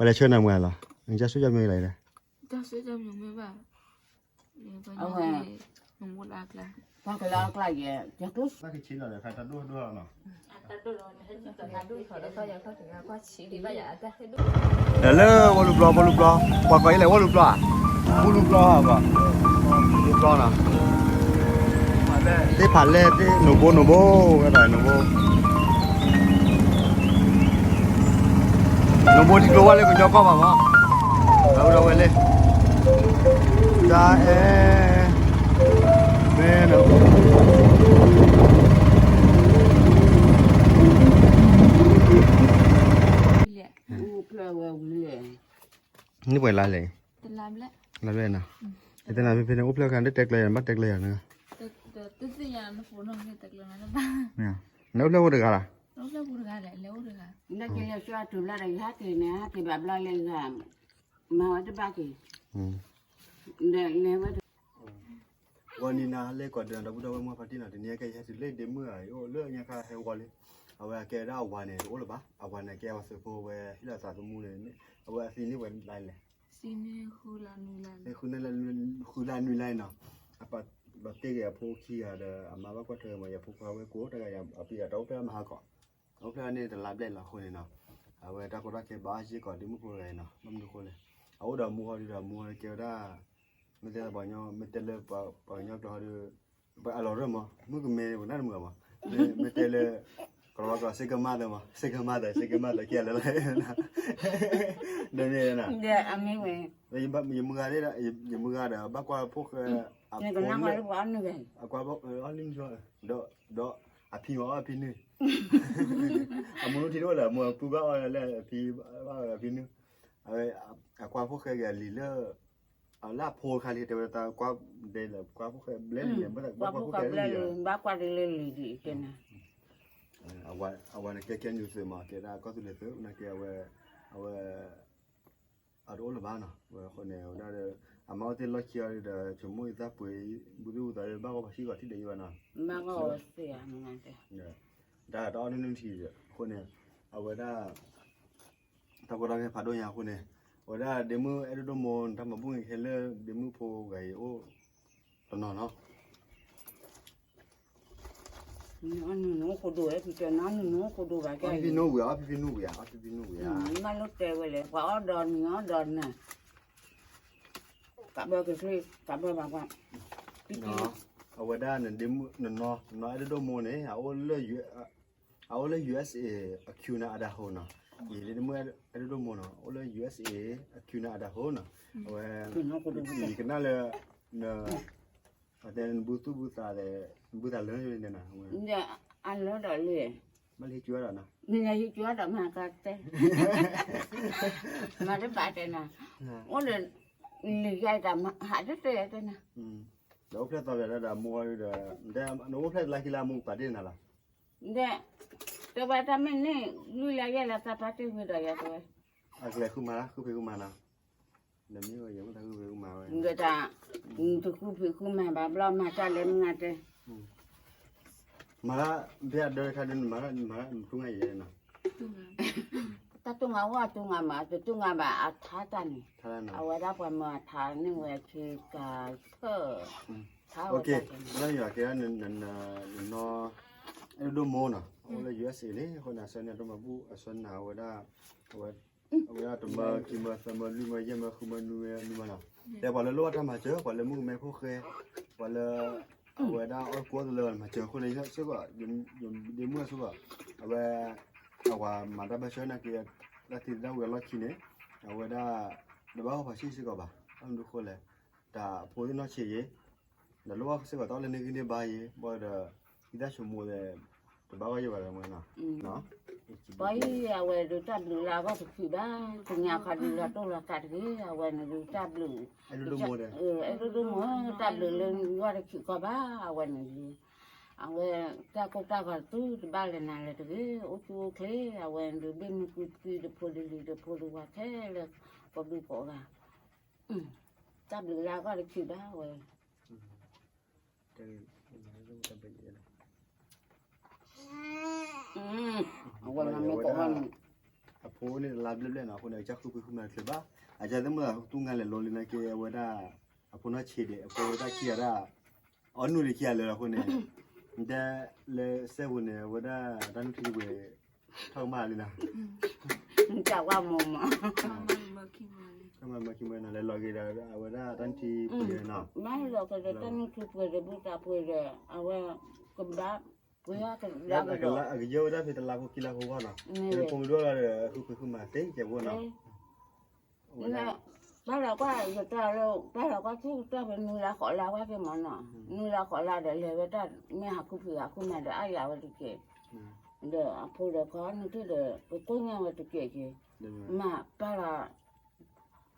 လဲၤဆှၢနၤမုၢ်လီၤ, ကၢ်ဆိကၢ်မ့ၢ်လီၤ, ကၢ်ဆိကၢ်မ့ၢ်ဘၣ်, အဝဲ, နမိၢ်လၢအကျါ, ပှၤကလၢအကျါယဲ, ကၢ်ဆိ, လၢဝဲလူၤပျီ ဝဲလူၤပျီ, ပှၤကိးယလဲၣ် ဝဲလူၤပျီ, ပူလူၤပျီဘၣ်, ပူလူၤပျီနီၤ, သ့ၣ်ဖးလဲၢ်သ့ၣ် နိၣ်ဘိနိၣ်ဘိ, ဝဲဒၣ်နိၣ်ဘိ နိၣ်ဘိထံကျိဝဲလၢကညီကီၢ်ဘၣ်မး, အဝဲဒၣ်ဝဲလၢ, တၢ်အဲၣ်, မ့ၢ်, န့ၣ်ပှဲၤလါလဲၣ်, လါဘျဲၣ်နီၤ, ယတဲနၤဖဲဖဲန့ၣ် အိၣ်ဖျဲၣ်ခါ တတဲကျဲယၤ ဘၣ်တဲကျဲယၤန့ၣ်, နအိၣ်ဖျဲၣ်အိၣ်တဂၤလီၤ, နကလဲၤဆှၢတူၢ်ဘျီဒီး ယဟဲက့ၤန့ၣ် ဟဲက့ၤဘၣ်ဘျီလဲၤဂၤ, မၤဝဲတဘၣ်က့ၤ, လဲၤဝဲ, ဂီၤနံၤနၤလၢကီၢ်ဒၢး ဒီပုၢ်ဒီဝဲၢ်မုၢ်ဖါတံၢ်နီၤ တနံၤအံၤကဲယဟဲတုၤလၢဒ့မုၣ်ဧါ ယအိၣ်လၢညါခါဟဲဝီလံ, အဝဲအကဲဒၣ်အဝၤန့ၣ် တအိၣ်လၢၤဘၣ် အဝၤန့ၣ်ကဲအဝၤသုးဖိဝဲ ဟံၣ်လီၤသးသမူန့ၣ်, အဝဲအသံန့ၢ်ဝဲလါလဲၣ်, ဃုလါနွံလါနီၤ, အပာ်တ့ၢ်က့ၤအဖိခံဂၤဒီး အမါဘၣ်ကွၢ်ထွဲမး ယဖိခွါဝဲကိးတဂၤ အပံၤအတၢ်အိၣ်ဖျဲၣ်မဟါကီး, အိၣ်ဖျဲၣ်န့ၣ်တလါဘျဲၣ်လီၤအဃိန့ၣ်နီၤ, အဝဲတၢ်ကီတၢ်ခဲဘၣ်စ့ၢ်ကီးဒ့မုၣ်ဖိတဂၤအံၤနီၤ ဘၣ်မနုၤအဃိလဲၣ်, အအိၣ်ဒီးမူဟီဒုဒီးမူဟီကဲဝဲဒၣ် မ့ၢ်တဲပှၤကညီ မ့ၢ်တဲလၢပှၤကညီကျိာ်ဟီဒီး ပှၤအလီၤရၢၢ်မး မုၣ်ကမဲပနၢ်တမုာ်မး, မ့ၢ်တဲလၢ ကလီၤဝါကျိာ် single mother မး single mother single mother ကဲလၢာ်လၢာ်, ဒီးမ့ၢ်, ယမုၢ်ဂၤဒီး ယမုၢ်ဂၤဒီးဘၣ်ကွၢ်ဖိၣ်ဃဲ, အဖိ, အကွၢ်, ဒီးအဖံမၤအီၣ်အဖံနုၢ်, အမိၢ်ထံတအိၣ်လၢအမိၢ်အပုၢ်ဘၣ်အီၣ်လၢအဖံ, အဖံနုၢ်, အဝဲ, အကွၢ်ဖိၣ်ဃဲက့ၤအလံၤလၢ လၢအဖိတခါလံ တဲဝဲတၢ်ကွၢ်ဒဲးလၢ ကွၢ်ဖိၣ်ဃဲဘျဲၣ်လံန့ၣ် ဘၣ်ကွၢ်ဖိၣ်ဃဲလံ, ဘၣ်ကွၢ်ဒ်လၢလံၤဒ်တဲနၤ, အဝၤန့ၣ်ကဲကဲနုာ်သုးမး ကဲဒၣ်ကီၢ်သူလ့ၤသုး နာ်က့အဝဲ, အဝဲ, အတအိၣ်လၢၤဘၣ်နီၤ ဝဲအဃိန့ၣ် ဝဲဒၣ်ဒီး, အမါအိၣ်သ့ၣ်လီၢ်ခံအီၤဒီး ဆိကမိၣ်အံၤသၣ်ပှ့ၤ, ဘူးသ့ၣ်ဘူးသးဒီး ဘၣ်ဂီၢ်ပှၤဟံၣ်ဂီၤထံၣ်ဒီးယဘၣ်နီၤ, ဘၣ်ဂီၢ်ဝဲသ့ၣ်ဧါ, တၢ်တအီၣ်နုၢ်နုၢ်ထံး, အဃိန့ၣ်, အဝဲဒၣ် တၢ်ကီတၢ်ခဲဖးဒိၣ်ညါအဃိန့ၣ်, အဝဲဒၣ်ဒ့မုၣ်အဲၣ်ဒိၣ်ဒိၣ်မိၢ် တၢ်မၤဘူၣ်ဂ့ၤခဲလၢာ် ဒ့မုၣ်ဖိဂၤအံၤအိၣ်တနီၤနီၤ, နနုၢ်နအိၣ်ခိၣ်ဒိၣ်ဝဲ ဖံတဲနနုၢ်နအိၣ်ခိၣ်ဒိၣ်ဘၣ်ကဲ, ဖံဖံနအိၣ်ဝံၤဧါ ဖံဖံနအိၣ်ဝံၤဧါ, ဖံဖံနအိၣ်ဝံၤဧါ, မ့ၢ်လၢတဲဝဲလဲၣ် ပှၤအီၣ်ဒီးနံၤအီၣ်ဒီးနၤ ကးဘၢကချ့, ကးဘၢဘၣ်ကွၢ်, အဝဲဒၣ်နဒ့မုၣ်နနီၢ် နနီၢ်အဲၣ်ဒိၣ်ဒိၣ်မိၢ်န့ၣ် အအိၣ်လၢ အအိၣ်လၢ ယူၢ်အ့ၣ်စ့ၣ် အ Corona Idaho နီၤ, ယဒ့မုၣ်အဲၣ်ဒိၣ်ဒိၣ်မိၢ်နီၤ အိၣ်လၢ ယူၢ်အ့ၣ်စ့ၣ် အ Corona Idaho နီၤ, အဝဲ, ယကနၣ်လၢ, န, အတဲနဘူးသူၣ်ဘူးသး, နဘူးသးလၢ, အလၢဒီးလၢ, ဘၣ်လၢဟံးကၠွဒီးနီၤ, ဟံးကၠွဒီးမၤကတဲ မၤတဘၣ်တဲနၤ, အိၣ်ဒီး, လံာ်ယါတၢ်ဟးတတဲတဲနၤ, ဒီးအိၣ်ဖျဲၣ်သီဒီးမိၢ်ဒီး, နအိၣ်ဖျဲၣ်တလါခံလါမိၢ်ပာ်တ့ၢ်နၤလီၤ, ဒီး, တဲဝဲတၢ်မ့ၢ်န့ၣ်, လွံၢ်လါယဲၢ်လါသးပာ်တ့ၢ်ဝံၤဒီးယၤတဲဝဲ, အကလဲၤဃုမၤလၢ ဃုဖံးဃုမၤနီၤ, ဒီးမ့ၢ်ဝဲယဲၢ်မ့ၢ်တၢ်ဃုဖံးဃုမၤဝဲ, ဒီးတၢ်, တဃုဖံးဃုမၤဘၣ်ဘျီမၤတၢ်လၢမုၢ်နၤတဲ မၤ, ဖဲအဒၢတခါဒုး မၤ, မၤ, မၤတူၢ်ငါယဲၢ်နီၤ, တၢ်တူၢ်ငါအိၣ်အတူၢ်ငါမး တတူၢ်ငါဘၣ်အထါတၢ်န့ၣ်, အဝဲဒၣ်ပှၤမၤထါန့ၢ်ဝဲဆ့ကၤဆၢ, လၢယွၤကဲဒၣ်နနီၢ်, အဲၣ်ဒိၣ်ဒိၣ်မိၢ်နီၤ အိၣ်လၢ ယူၢ်အ့ၣ်စ့ၣ် န့ၣ် အဃိန့ၣ် အဆၢန့ၣ် အဒိၣ်မးဘူၣ် အဆၢနၤဝဲဒၣ်, အဝဲ, အဝဲဒၣ်တမၢခံမၢသၢမၢလွံၢ်မၢယဲၢ်မၢဃုမၢနွံမၢနွံမၢနီၤ, တဲပှၤလၢလိၣ်ဘၣ်တၢ်မၤစၢၤ ပှၤလၢမုၣ်ကမဲဖိဃဲ, ပှၤလၢ, အဝဲဒၣ်အီၣ်ကူအီၣ်တလၢမၤစၢၤအဃိန့ၣ် စ့ၢ်ကီး, ဒ့မုၣ်အစ့ၢ်ကီး, အဝဲ, အဝၤမၤတၢ်ဘၣ်ဆၢနာ်က့, တၢ်သံတၢ်ဝံၤအလီၢ်ခံန့ၣ်, အဝဲဒၣ်, တဘၣ်ဂီၢ်ဖးဆံၣ်စ့ၢ်ကီးဘၣ်, ဘၣ်မနုၤဃိလဲၣ်, တၢ်အဖိသ့ၣ်နီၢ်ဆံးယဲၢ်, ဒီးလိၣ်ဘၣ်စ့ၢ်ကီးတၢ်အီၣ်လၢန့ၢ်ဂံၢ်န့ၢ်ဘါယဲၢ် ဘၣ်ဒီး, သံတၢ်ဆိကမိၣ်ဒီး, တဘၣ်ဂီၢ်ယဲၢ်ဘၣ်လၢမနီၤ, ပှၤအံၤအဝဲဒုးတၢ်ဘျုးလၢအဂီၢ်တခုးဘၣ်, ကညးခီဒုးလီၤတိၢ်လီၤကးတဂ့ၤ, အဝဲန့ၣ်ဒုးတၢ်ဘျုး, အဲၣ်ဒိၣ်ဒိၣ်မိၢ်, တၢ်ဘျုးလၢဂီၢ်တခုးကီးဘၣ်, အဝဲန့ၣ်ဒုး, အဝဲတၢ်ကိၢ်တၢ်ဂီၤတသုတဘၣ်လၢၤနၤလၢၤတဂ့ၤ, အိၣ်ဆူၣ်အိၣ်ချ့, အဝဲန့ၣ်ဒုးဘ့ၣ်မုၢ်ကွံာ်သံတဖိတလံၤတဖိတဝၤခဲလၢာ်, ကိးဒူကိးဂၤ တၢ်ဘျုးလၢအဂီၢ်တခုးဘၣ်ဝဲ, အဝဲမ့ၢ်ကိးဂၤန့ၣ်, အဖိန့ၣ်တလါဘျဲၣ်ဘျဲၣ်နီၤ အဃိန့ၣ် အကစၢ်ဃုဖံးဃုမၤတချုးဘၣ်, အကစၢ်သ့ၣ်မုၣ်သူငါလဲၤလိလံနာ်က့ အဝဲဒၣ် အဖိနီၢ်ဆံးဒဲး အဖိဝဲဒၣ်ခံဂၤဒၣ် အီနုၢ်ဒံးခံဂၤလၢာ်အဃိန့ၣ် ဒ်လၢစဲပူၤန့ၣ် အဝဲဒၣ်တၢ်နုၢ်ထံတဝဲ ထီၣ်ကမၣ်လံနီၤ နတၢ်ဝါမီၤမီၤ မၤမၤခံမၤနီၤ လဲၤလီၤက့ၤဒီးအဝဲဒၣ်တၢ်နုၢ်ထံပှဲၤနီၤ ဘၣ်လီၤက့ၤဒီးတၢ်နုၢ်ထံပှဲၤဒီး ဘုတၢ်ပှဲၤဒီး အဝဲကဘၣ်ပှဲၤကဘၣ်ကဒီး အကယဲၢ်ဝဲဒၣ်ဖဲတလါဖိခံလါဖိဂီၢ်နီၤ နဖိမုၣ်ဒိၣ်လီၤဒီး ဃုဖံးဃုမၤတ့ၢ်ကဲဖိနီၤ ဘၣ်လီၤကွၢ်ယတၢ်လၢ ဘၣ်လီၤကွၢ်ထူၣ်တၢ်ဖဲနွံလါဃိးလါဝဲက့ၤမးနီၤ နွံလါဃိးလါဒီး လဲၤဝဲတၢ် မ့ၢ်ဟးခူဖံးဟးခူမၤဒီး အါယၤဝဲတက့ၢ် ဒီးအဖိဒီးခီနုၢ်ထံဒီး ကကိၢ်ညါဝဲတက့ၢ်က့ၤ မၤပၢ်လီၤ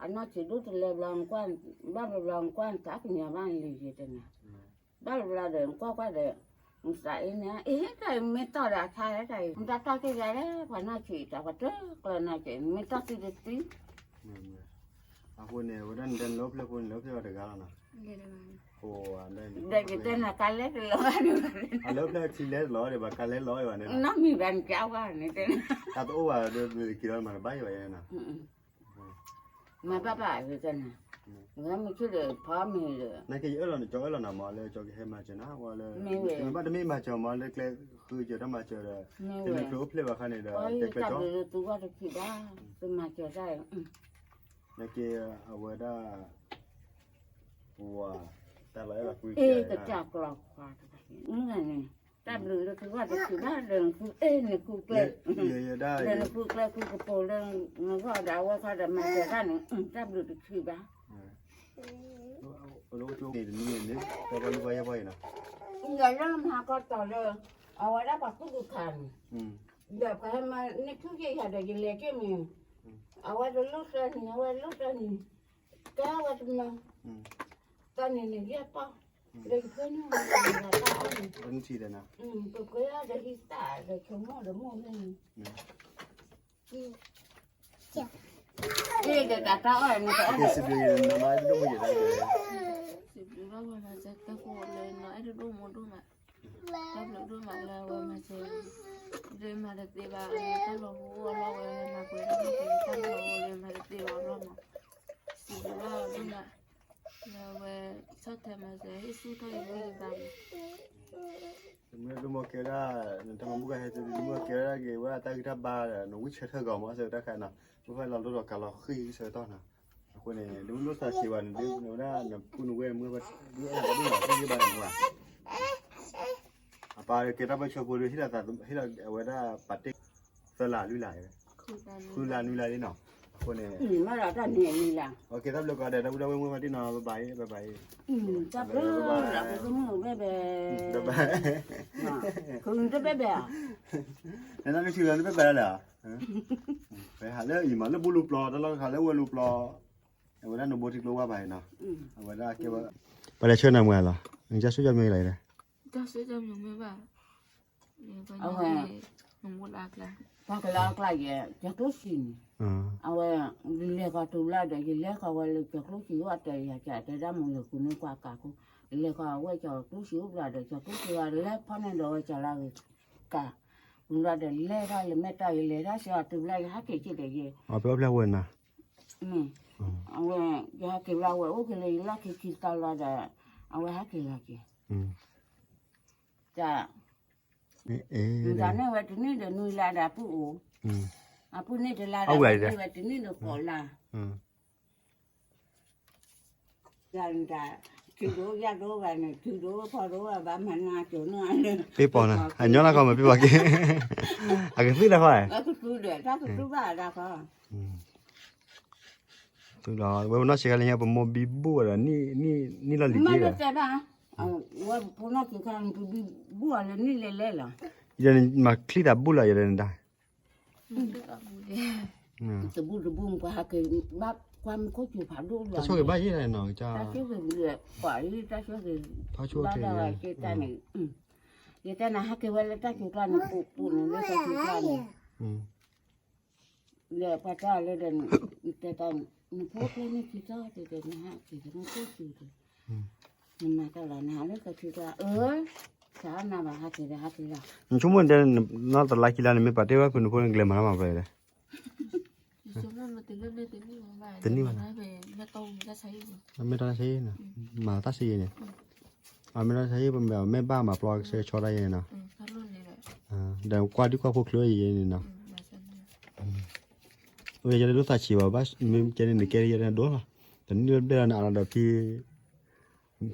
အနီၢ်ဆံးဒိၣ်တလဲဘျီ ဘၣ်ဘျီဘျီကွၢ်နသးကညီၤဘၣ်လံယတဲနၤ ဘၣ်ဘျီဘျီဒီး ကွၢ်ကွၢ်ဒီး နသးအ့န့ၣ် အ့ တၢ်အံၤမ့ၢ်တီၢ်ဒီးအထါလဲၣ်တၢ်အံၤ နတၢ်တီၢ်က့ၤယၤလဲၣ် ပှၤနီၢ်ဆံးတၢ် ပှၤတကျၢၤနီၢ်ဆံး မ့ၢ်တီၢ်သံတသံ အဃိန့ၣ် ဝဲဒၣ်နတဲနလၢဖျၢၣ်ဖိန့ၣ် လၢဖျၢၣ်အီၤတဂၤလီၤနီၤ ဒီးယတဲနၤကါလဲၣ်တလီၤဘၣ်န့ၣ် အလၢဖျၢၣ်ထံလဲၣ်တလီၤဒီး ဘၣ်ကါလဲၣ်လီၤဘၣ်န့ၣ် နီၢ်မံၤဘၣ်နကါဝါန့ၣ်တဲ တၢ်တအိၣ်ဘၣ်ဒီး က့ၤလီၤမၤတဘၣ်ယၤဘၣ်ယဲနီၤ မၤဘၣ်ဘၣ်ဝဲကနၤ ဝဲမ့ၢ်ဆိဒီးဖီမ့ၤဒီး နာ်က့ယအၢၣ်လီၤန့ၣ် ကၠီအၢၣ်လီၤနၤမးလၢကၠီကဟဲမၤစၢၤနၤ ဝဲလၢ မ့ၢ်ဝဲ တမ့ၢ်ဘၣ်တမ့ၢ်မၤစၢၤမးလၢကျဲဃုကၢၤတၢ်မၤစၢၤဒီး မ့ၢ်ဝဲ တမ့ၢ်ကျိအိၣ်ဖျဲၣ်ဘၣ်ခါန့ၣ်ဒီး တဲကျဲကၠီ တၢ်ဘျုးလၢသုဂီၢ်တချုးဘၣ် သုမၤစၢၤတၢ် နာ်က့အဝဲဒၣ် ပှၤ တၢ်လီၤအဲၣ်လီၤကွံ ကစၢ်ကျီခွါ မုၢ်ဂၤန့ၣ် တၢ်ဘျုးလၢသုဂီၢ်တချုးဘၣ် ဒီးနဃုအ့ၣ်နဃုကျဲ ဒီးနဃုကျဲဃုကပိၤလၢနဂီၢ်ဒီးအဝဲခီဒီးမၤစၢၤတၢ်န့ၣ် တၢ်ဘျုးတချုးဘၣ် န့ၣ် တမံၤန့ၣ် တၢ်ဘၣ်လူၢ်ဘၣ်ယဲၢ်ဘၣ်အံၤနီၤ ယလၢမၤကီၢ်တီၤလၢ အဝဲဒၣ်ပှၤကူၣ်ကူၣ်ခါန့ၣ် ဒီးပှၤဟဲမၤန့ၢ်ထူၣ်က့ၤယၤဒီးယလဲၤက့ၤမ့ၢ် အဝဲတလိၣ်သၢနံၤ အဝဲလိၣ်သၢနံၤ ကဲဝဲတမၤ သၢနံၤန့ၣ်ယဲၢ်ပီၢ် ဒီးယဖၢနုၢ် ပကဲဒီးဟံသၣ်ဒီးဆိကမိၣ်ဒီးမိၢ်န့ၣ် ဒီးတၢ်အီၣ်န့ၣ် စံးဘျုးဘၣ်ဝဲမၤစၢၤတၢ်ဖိလၢနီၢ်အဲၣ်ဒိၣ်ဒိၣ်မူဒိၣ်မး တၢ်ဘျုးဒိၣ်မးလၢအဝဲမၤစၢၤ ဒ်မၤတသ့ဘၣ် တၢ်လီၤဟိအလီၢ်ဝဲမၤပှဲၤတၢ်ဖိတၢ်လီၤဟိလၢမၤတသ့ဘၣ်အလီၢ်မး စံးဘျုးဘၣ်ဝဲဒိၣ်မး လၢအဝဲဆီၣ်ထွဲမၤစၢၤ ဟ့ၣ်ဆူၣ်ထီၣ်ယဂံၢ်ယဘါန့ၣ် မ့ၢ်ဒိၣ်မးကဲဒၣ် နတၢ်မၤဘူၣ်ကဟဲတုၤဒိၣ်မးကဲဒၣ်က့ၤဝဲတၢ်ဂံၢ်တၢ်ဘါဒီး နဝံဆၢထၢၣ်ဂီၤမး အဆၢကတီၢ်ခါနီၤ ပဖဲလီၤဒိၣ်ဒီးကးလီၤဃံၤဆၢကတီၢ်နီၤ အဃိန့ၣ် ဒ်မ့ၢ်လိၣ်သးဆံးဝဲန့ၣ် ဒ်ဝဲဒၣ်နပုၢ်နဝဲၢ်မ့ၢ်ဘၣ်ဒ်အဒိၣ်မး ဃံၤဘၣ်န့ၣ်မး အပၢ်ကဲတၢ်ပၢဆှၢဖိဒီး ဟ့ၣ်လီၤအဝဲဒၣ်ပာ်တ့ၢ် သၢလါလွံၢ်လါ ဃုလါနွံလါလံနီၤ အဃိန့ၣ် မ့ၢ်လီၤတၢ်နံၤနွံလါ ကဲတၢ်ဘျုးကိးဂၤဒဲး ဒီပုၢ်ဒီဝဲၢ်မုၢ်ဘၣ်တ့ၢ်နီၤ ဘၣ်ဘၣ်အံၤ ဘၣ်ဘၣ်အံၤ တၢ်ဘျုး တၢ်ဘျုး ဘဲဘဲ ခုနတဘဲဘဲ နနၢ်နထံၣ်လီၤနဘဲဘဲလီၤ ပဟးလၢအံၤမး လၢဘူလူၤပျီ တၢ်လီၢ်တခါလၢဝဲလူၤပျီ အဝဲဒၣ်နဘိထံကျိဝါဘၣ်အံၤနီၤ အဝဲဒၣ်ကဲဝဲ ပှၤလဲၤဆှၢနၤမုၢ်လီၤ ကၢ်ဆိကၢ်မုၢ်လီၤ ကၢ်ဆိကၢ်မုၢ်မ့ၢ်ဘၣ် အဝဲ နဘိလၢအကျါ ပှၤကလၢအကျါယဲ ကၢ်ကျိဆံန့ၣ် အဝဲ လဲၤဃီၤတုၤဘျီဒီး ယလဲၤဃီၤဝဲလၢကၢ်ကျိဆံအိၣ်အတဲယၤ ကတဲဒၣ်မုၢ်လၢၤကူန့ၢ်ကွၢ်ကးခိၣ် လဲၤဃီၤဝဲကၢ်ကျိဆံအိၣ်ဘျီဒီး ကၢ်ကျိဆံဝဲလဲၤဖီၣ်န့ၢ်ဒီးဝဲကၢ်လၢဂ့ၤ ကး ဝံၤဘျီဒီးလဲၤတၢ်လၢမဲာ်တၢ်ဂ့ၤ လဲၤတၢ်ဆှၢအီၤတုၤဘျီ ယဟဲက့ၤက့ၤဒီးယဲ အဖဲအီၣ်ဖျဲၣ်ဝဲနၤ မ့ၢ် အဝဲ ယဟဲက့ၤဘျီဝဲအိၣ်က့ၤလၢယလီၢ်ခံခံသီလီၤဒီး အဝဲဟဲက့ၤလီၤက့ၤ တၢ် မ့ၢ်တၢ်န့ၢ်ဝဲတန့ၢ်ဒီးနွံလါဒီးအပုၢ်အိၣ် အပုၢ်န့ၢ်တလါဒီး အပုၢ်န့ၢ်ဝဲတန့ၢ်ဒီးဃိးလါ တၢ် ထုးဒိၣ်ယၢ်ဒိၣ်ဘၣ်န့ၣ် ထုးဒိၣ်ဖီဒိၣ်ဘၣ် မၤနၤကၠိၤနီၤ ပ့ၢ်ပီၤနၤ အညီလၢခီမ့ၢ်ပ့ၢ်ပီၤက့ၤ အကသံၣ်လၢခီ အကသံၣ်ဒီး တၢ်ကသံၣ်ဘၣ်ဒၣ်ခီ သုလီၤ ဝဲပနီၢ်ဆံးခါလၢညါ ပမိၢ်ဘံဘူၣ်ဝဲဒီး နံၣ်လီၤလံၤက့ၤဒီး မ့ၢ်တဲဘၣ် ဝဲပနီၢ်ဆံးခါ ပဘံဘူၣ်အီၤလၢနံၣ်လဲၤလဲၤလီၤ ယဲန့ၣ်မၤချံသးဘူၣ်လီၤ ယဲဒၣ်န့ၣ်တၢ် တဘူၣ်တဘူၣ် ပှၤဟးက့ၤဘၣ် ကွၢ်မူခိၣ်စူၤဖးဒိၣ်လီၤ တၢ်ဆိၣ်ဂ့ၤဘၣ်ယဲနီၤ တၢ်ဆိၣ်ဂ့ၤ ပှၤအံၤ တၢ်ဆိၣ်ဂ့ၤ ဘၣ်ဒၣ်ဝဲက့ၤတၢ်န့ၣ် ယတဲနၤဟဲက့ၤဝဲလၢတၢ်စူၤကျါန့ၣ် ပူၤပူၤန့ၣ် လၢတၢ်စူၤကျါန့ၣ် ဒီးပှၤတဲအီၤလၢဒီး တဲတၢ် နဖိကျဲန့ၣ်ထံထီၣ်တဲတဲ နဟဲက့ၤတမ့ၢ်ခိၣ်စူၤတဲ နမၤတၢ်လီၤ နဟးလၢကထံကျါ အၢ တၢ်နၤဘၣ်ဟးက့ၤဒီးဟးက့ၤလီၤ နဆိကမိၣ်တဲ နီၢ်တလါခံလါန့ၣ် မ့ၢ်ပာ်တ့ၢ်ဝဲဖုနဖိန့ၣ် ကလဲၤမၤတၢ်မၤပှဲၤဒီး တနံၣ်ဘၣ်, မ့ၢ်တၢ်ဆါဟံၣ်န့ၣ်, မ့ၢ်တၢ်ဆါဟံၣ်န့ၣ်, အမ့ၢ်တၢ်ဆါဟံၣ် ပမ့ၢ်ဘၣ်မၤပျီကဆှဲဆီဒၣ်ယဲန့ၣ်နီၤ, ဒီးကွၢ်ဒုးကွၢ်ဖိချၢယဲန့ၣ်နီၤ, အိၣ်ယဲလၢဒိၣ်သးဆံးဘၣ်, မ့ၢ်ကဲန့ၣ်နကဲယဲန့ၣ်ဒိၣ်လီၤ, တနံၣ်လၢဘျဲၣ်လီၤန့ၣ် အလီၤဒီး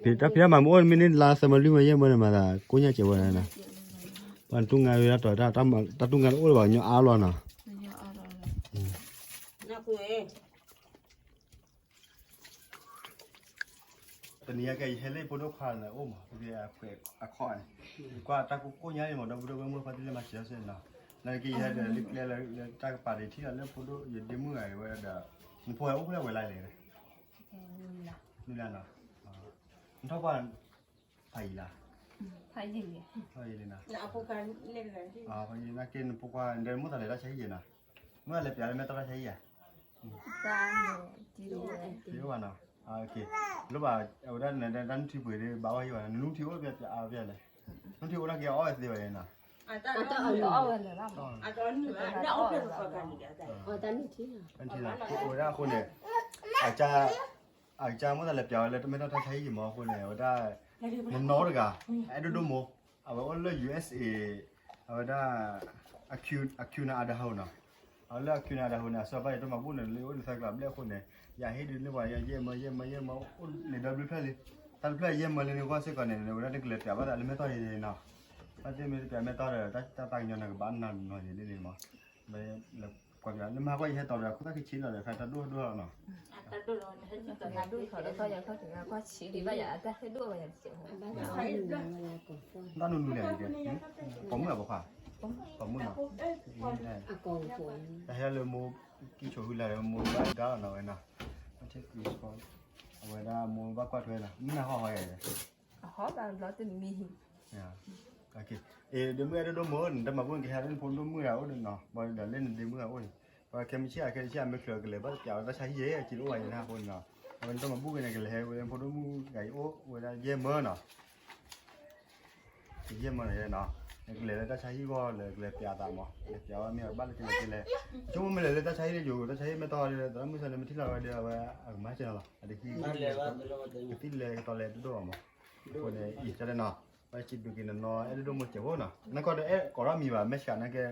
ဖံ ဖံတၢ်ဖံးတၢ်မၤမ့ၢ်အိၣ်မ့ၢ်န့ၢ်လါသၢမၢလွံၢ်မၢယဲၢ်မၢန့ၣ်မၤသး ကိၣ်ညါစဲးဝဲန့ၣ်, ပှၤတူၢ်ငါဝဲဒၣ်တီၤ တၢ်တူၢ်ငါတအိၣ်လၢၤဘၣ် ကညီအါလီၤနီၤ, တနံၤအံၤကဲ ယဟဲလၢဖိဒိၣ်ခွါန့ၣ်အိၣ်မး အခီၣ်န့ၣ်, ကွၢ်တၢ်ကိၣ်ကိၣ်ညါအံၤမး ဒီပုၢ်ဒီဝဲၢ်မုၣ်ခွါသ့ၣ်လၢမၤစၢၤဆဲနီၤ, နာ်က့ယဟဲဒီးလၢကျဲလၢတၢ်ကပၤဒံးထံၣ်လီၤလၢဖိဒိၣ်ယဒ့မုၣ်ဂၤဝဲဒီး, နဖိဟဲအိၣ်ဖဲလဲၣ်ဝဲလါလဲၣ်, နုၤလၢနီၤ, နထီၣ်ပှၢ် ဖးယံာ်လါ, ဖးယံာ်လံနီၤ, ဖးယံာ်နာ်က့နဖိခွါဒီး မိၣ်သးလဲၤတၢ်ဆါဟံၣ်ယဲနီၤ, မိၣ်သးလဲၤပျးလၢမဲၢ်တီၢ်တၢ်ဆါဟံၣ်ဧါ, တအိၣ်ဘၣ်နီၤ, လိၣ်ဘၣ်, အဝဲဒၣ်နတၢ်နုၢ်ထံပှ့ၤဒီး ဘၣ်ဝဲယဲဘၣ်နီၤ, နနုၢ်ထံအိၣ်ဖဲလဲၣ်, နုၢ်ထံအိၣ်နာ်က့အီၣ်ဝဲသ့ဝဲနီၤ, အဝဲဒၣ်အဃိန့ၣ်, အကၢ်မိၣ်သးလဲၤပျးဝဲလၢတၢ်မဲၢ်တီၢ်တၢ်ဆါဟံၣ်ယဲမးအဃိန့ၣ် အဝဲဒၣ်, နနီတဂၤ, အဲၣ်ဒိၣ်ဒိၣ်မိၢ်, အဝဲအိၣ်လၢ ယူၢ်အ့းစ့း, အဝဲဒၣ်, အ Corona Idaho နီၤ, အဝဲလၢအ Corona Idaho န့ၣ် အစီၤပၤယတမၤဘူၣ်န့ၣ် လၢအိၣ်လၢသၢကျးဘျဲၣ်အဃိန့ၣ်, ယဟ့ၣ်ဒုးန့ၢ်ပှၤယဲၢ်မၢယဲၢ်မၢယဲၢ်မၢအိၣ်န့ၣ်ဒီးဘျုးဖျၢၣ်လံ, တၢ်ဘျုးဖျၢၣ်ယဲၢ်မၢလၢန့ၣ်အဂီၢ်စ့ၢ်ကီးန့ၣ် အဝဲဒၣ်တကလဲၤပျးဘၣ်သးလၢမဲၢ်တီၢ်ယဲန့ၣ်နီၤ, ဘၣ်သ့ၣ်မ့ၢ်တပျးမဲၢ်တီၢ်ဒီး တၢ်သးကညီၤန့ၣ်ကဘၣ်နီၤနီၤယဲန့ၣ်မး, လၢမၤကွၢ်ယဟဲတီၤဒီး ခိၣ်သၣ်ခံဆံးလီၤဒီး ဖဲတၢ်ဒိၣ်ထီၣ်ဒိၣ်ထီၣ်နီၤ, တၢ်ဒိၣ်ထီၣ်ဒီး တၢ်ယၤခီၣ်ထံး ကွၢ်ဆံးဒံးဘၣ်ယၤ တၢ်ဟဲဒိၣ်ဘၣ်ယၤတစဲး, တၢ်နုၤနုၤလဲၣ်, ပိာ်မုၣ်လီၤပိာ်ခွါ, ပိာ်မုၣ်နီၤ, တၢ်ဟဲလၢမိၢ်ကံၣ်ဆိးဟုလၢ်လၢမိၢ်ဘၣ်ဒါလီၤနီၤဝဲနီၤ, အဝဲဒၣ်မိၢ်ဘၣ်ကွၢ်ထွဲနီၤ မုၢ်နၤဟီၣ်ဟီၣ်ယၤ အဟီၣ်ဘၣ်ဘျီတမံၤ, ဒ့မုၣ်အဲၣ်ဒိၣ်ဒိၣ်မုၢ် နတၢ်မၤဘူၣ်န့ၣ် ကဟဲလၢနဖိဒိၣ်မုၣ်ဂၤအိၣ်ဒီးနီၤ, ဘၣ်ဒီးလၢနဒ့မုၣ်ဂၤအိၣ်န့ၣ်, ပှၤခဲမုၢ်ဆ့ၣ်အခဲမုၢ်ဆ့ၣ်အမ့ၢ်ချုးကလဲၤဘၣ်တပျးဝဲတၢ်ဆါဟံၣ်ယဲ အစံးတအိၣ်ဘၣ်ယဲန့ၣ်အဃိန့ၣ်နီၤ, အဝဲနတၢ်မၤဘူၣ်ကန့ၣ် ကလဲၤဟဲဝဲလၢနဖိဒိၣ်မုၣ်ဂၤအံၤအိၣ်ဝဲဒၣ်ယဲၢ်မၢနီၤ ယဲၢ်မၢန့ၣ်နီၤ, နကလဲၤလၢတၢ်ဆါဟံၣ်ဂီၢ်လၢကလဲၤပျးသးမး လဲၤပျးဝဲမ့ၢ်ဘၣ်လၢကလဲၤကလဲၤ, ဆိကမိၣ်မ့ၢ်လဲၤလၢတၢ်ဆါဟံၣ်လၢယိၤ တၢ်ဆါဟံၣ်မ့ၢ်တီၢ်ဒီး သရၣ်မုၣ်ဆၢန့ၣ် မ့ၢ်ထံၣ်လီၤဝဲဒီး အဝဲအကမၤစၢၤလီၤ အတဟံၣ် ကသံၣ်လဲၤကတီၤလဲၤတဒိၣ်ဘၣ်မး, အဃိန့ၣ် အံၤကန့ၣ်နီၤ, ဝဲစံးဘျုးက့ၤနနီၤ အဲၣ်ဒိၣ်ဒိၣ်မုၢ်စဲးဖိနီၤ, နကီၢ်ဒီးအဲၣ်ကိးထီၣ်မံၤဘၣ် မ့ၢ်ဆှးနာ်က့ ယ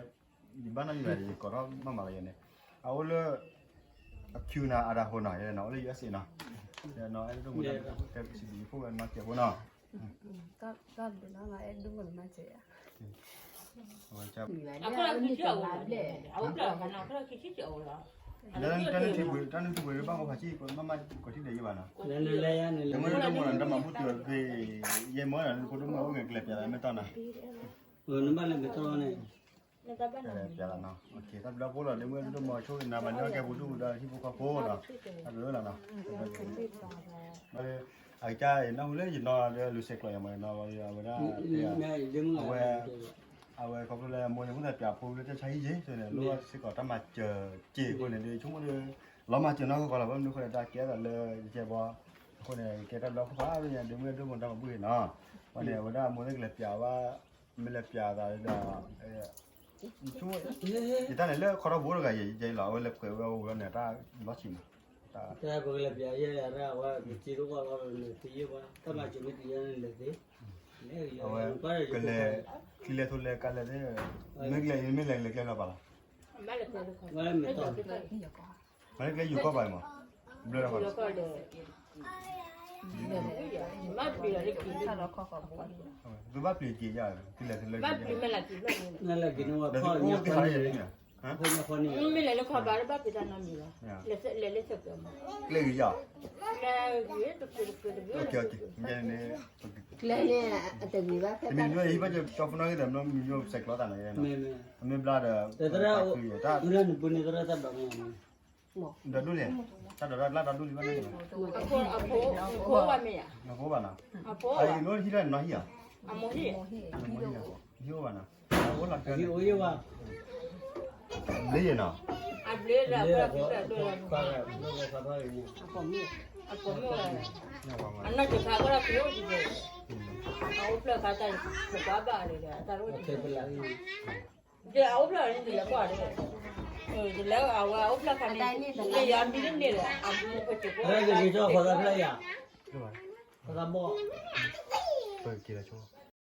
ဘၣ်နီတမံၤဘၣ် ယကိးထီၣ်မးမးလီၤယဲန့ၣ်, အအိၣ်လၢ အ Corona Idaho နီၤ ယဲနီၤ အိၣ်လၢ ယူၢ်အ့းစ့း နီၤ, ယဲနီၤ အဲၣ်ဒိၣ်ဒိၣ်မုၢ် ကဲပစံးဘျုးဖိဝဲနီၤစဲးဖိနီၤ, အဲၣ်ဒိၣ်မုၢ် တၢ်နုၢ်ထံပှ့ၤ တၢ်နုၢ်ထံပှ့ၤဘၣ်ကီဖးဆံး မ့ၢ်မ့ၢ်ကီးထံၣ်ဒီးယဘၣ်နီၤ, တမ့ၢ်တမ့ၢ်နီၤ တၢ်မၤဘူၣ်တုၤဖဲ ယဲၢ်မၢနီၤ နဖိဒိၣ်မုၣ်အိၣ်ဂဲၤကလဲၤပျးလၢမဲၢ်တီၢ်နီၤ ပျးလီၤနီၤ, တၢ်ဘျုးဖိလီၤ ဒ့မုၣ်အဲၣ်ဒိၣ်ဒိၣ်မုၢ် ဆိၣ်ဂ့ၤနၤ မၤန့ၢ်ကဲပူၤဒူၣ်ပူၤဒီးဟံၣ်ဖိဃီဖိနီၤ, တၢ်ဘျုးလီၤနီၤ, အကစၢ်နၢ်ဟူလၢယနီၤဒီးလူၤဆဲးကျိးယၤမးနီၤ အဝဲဒၣ် အဝဲ အဝဲခီဖျိလၢမိၢ်န့ၣ် မိၢ်သးပျးဖိလၢတၢ်ဆါဟံၣ်ယဲၢ် ဆိန့ၣ် လိၣ်ဘၣ်စ့ၢ်ကီးတၢ်မၤစၢၤစ့ၢ်အဃိန့ၣ် ဒ်ဆိကမိၣ်ဒီး လီၤမၤစၢၤနီၢ်ကီၢ်လီၤ ဘၣ်မနုၤအဃိန့ၣ် တၢ်ကဲထီၣ်သးလၢယကဲဘီ အဃိန့ၣ် ကဲတၢ်ဘျုးဖးဖးလၢညါ ဒ့မုၣ်အဲၣ်ဒိၣ်မုၢ်တၢ်မၤဘူၣ်ဂ့ၤနီၤ, ဝဲန့ၣ် အဝဲဒၣ်မိၢ်သ့ၣ်ကလဲၤပျးဘၣ် မ့ၢ်လဲၤပျးသးဒီး ယတၢ်န့ၣ်လၢခီထီၣ်ဘိတဂၤယဲၢ်ယဲၢ်လီၤ အဝဲလဲၤပှဲၤဝဲအအိၣ်လီၤန့ၣ် တၢ်လီၤဆံးမး တၢ်ပကလဲၤပျးယဲၢ်လၢ အဝဲကစ့တဂီၢ်လီၤ လဲၤသ့ယဲၢ်ဘၣ် တၢ်မၤစၢၤမ့ၢ်တယဲၢ်န့ၣ်လဲၤသ့ အဝဲကလဲၤ ချံလဲၤသိလဲၤကါလဲၤသ့ မ့ၢ်ကလဲၤမ့ၢ်လဲၤလဲၤကျဲလီၤပာ်လီၤ မ့ၢ်ကျဲယူၤကီၢ်ပာ်မး ဘျၢလီၤ သုဘၣ်ပျံၤက့ၤယၤ သုလဲၤသုလဲၤက့ၤယၤ ဒီးသုအိၣ်သ့ၣ်ခါလၢယၤန့ၣ် မ့ၢ်လဲၤလၢခီဘၣ်လၢဘၣ်ပျံၤတၢ်နီတမံၤဘၣ် လဲၤလၢဆဲးကျိးမး ကျဲဂ့ၤယၤ ကျဲဂ့ၤတပျံၤတပျံၤတပျံၤ ကျဲန့ၣ် တမံၤမ့ၢ်ဟံၣ်ဘၣ်ကၠီဖနွၣ်ဂ့ၤဒီး မ့ၢ်မံၤညိဆဲးကျိးတၢ်န့ၣ် အမ့ၢ်ဘျါဒီး တၢ်ဒိၣ်န့ၣ် တၢ်ဒိၣ်လံ တၢ်ဒိၣ်တၢ်ဒိၣ်လံဘၣ်န့ၣ် အဖိဘၣ်မ့ၢ်ဧါ အဖိဘၣ်နီၤ အမိၢ်ဟံၣ် အမိၢ်ဟံၣ် ဟံၣ်အိၣ်ဘၣ်နီၤ အအိၣ်လီၤ ဘျ့ယဲနီၤ အဘျ့လၢအဖိ အနီၢ်ကဖးကီၢ်လၢဖံးအိၣ်တက့ၢ် အအိၣ်ဖျၢၣ်ခါတၢ် ပကွၢ်ဘၣ်လၢ တၢ်အိၣ်တက့ၢ် ဒီးအအိၣ်ဖျၢၣ်န့ၣ် လဲၤကွၢ်ဒီး လၢအဝဲအိၣ်ဖျဲၣ်ခါန့ၣ် လၢယမံတန့ၢ်ဒီး အမူကတၢၢ်ဖိ လၢယက့ၤကၠီဃီသးဖျဲၣ်ယၤ ဃီသးဘီၣ် ပက့ၤလီၤကၠီ